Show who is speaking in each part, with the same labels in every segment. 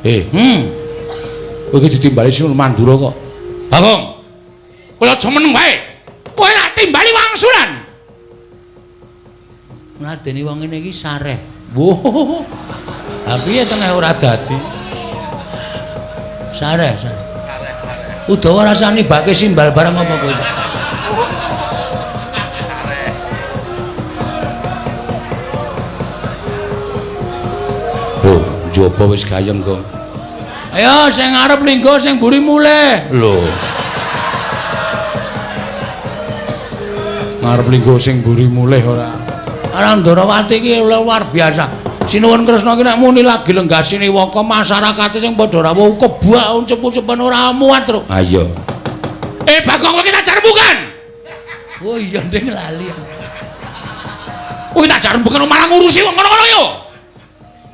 Speaker 1: Kowe iki ditimbali Sinuwun Mandura kok. Bagong. Kowe aja meneng wae. Kowe tak timbali wangsulan. Ngladeni wong ngene iki sareh. Wuh. Ha piye tengah ora dadi? Sareh, sareh. Sareh. Udawa rasane bake simbal barang apa kowe? Sareh. Lho, njaba wis gayeng, Gong. Ayo sing ngarep linggo sing mburi mulih. Lho. Ngarep linggo sing mburi mulih ora. Ora Ndorowati iki luar biasa. Sinuwun Kresna iki nek muni lagi lenggah siniwaka masyarakate sing padha rawuh kebak uncup-uncupan ora muat, Truk. Ha iya. Bagong kowe iki tak jarembukan. Oh iya nding lali. Kowe tak jarembukan malah ngurusi wong ngono-ngono yo.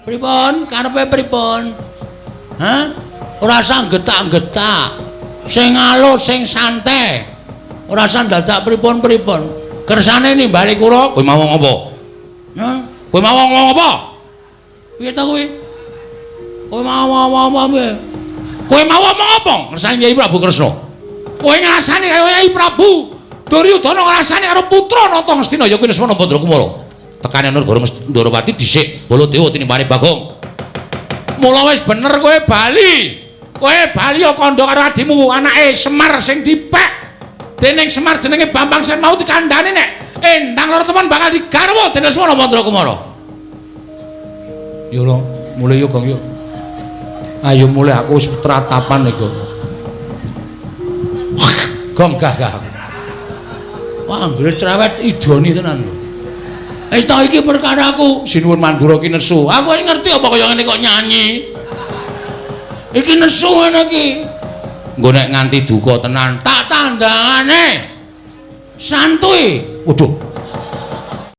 Speaker 1: Pripun? Karepe pripun? Hah? Ora usah getak-getak. Sing alus, sing santai. Ora usah dadak pripun-pripun. Kersane nimbali kula, kowe mau ngomong apa? Hah? Kowe mau ngomong apa? Piye ta kowe? Kowe mau ngomong apa piye? Kowe mau ngomong apa? Kersane Kyai Prabu Kresna. Kowe ngrasani kaya Kyai Prabu Duryudana ngrasani karo putra Nata Ngastina ya kuwi Lesmana Bandrakumara. Tekane negara Ndorowati dhisik Baladewa tinimbane Bagong. Mula wis bener kowe bali. Kowe bali ya kandha karo adimu anake Semar sing dipek dening Semar jenenge Bambang Sen mau dikandhani nek endang loro temen bakal digarwa dening Lesmana Bandrakumara. Yo lho, mulih yo Gong yo. Ayo mulih aku wis tratapan iku. Gong gah gah. Wah, anggere cerewet idoni tenan lho. Wis ta iki perkaraku, Sinuwun Mandura ki nesu. Aku wis ngerti apa kaya ngene kok nyanyi. Iki nesu ngene iki. Engko nek nganti duka tenan, tak tandangane. Santuy. Waduh,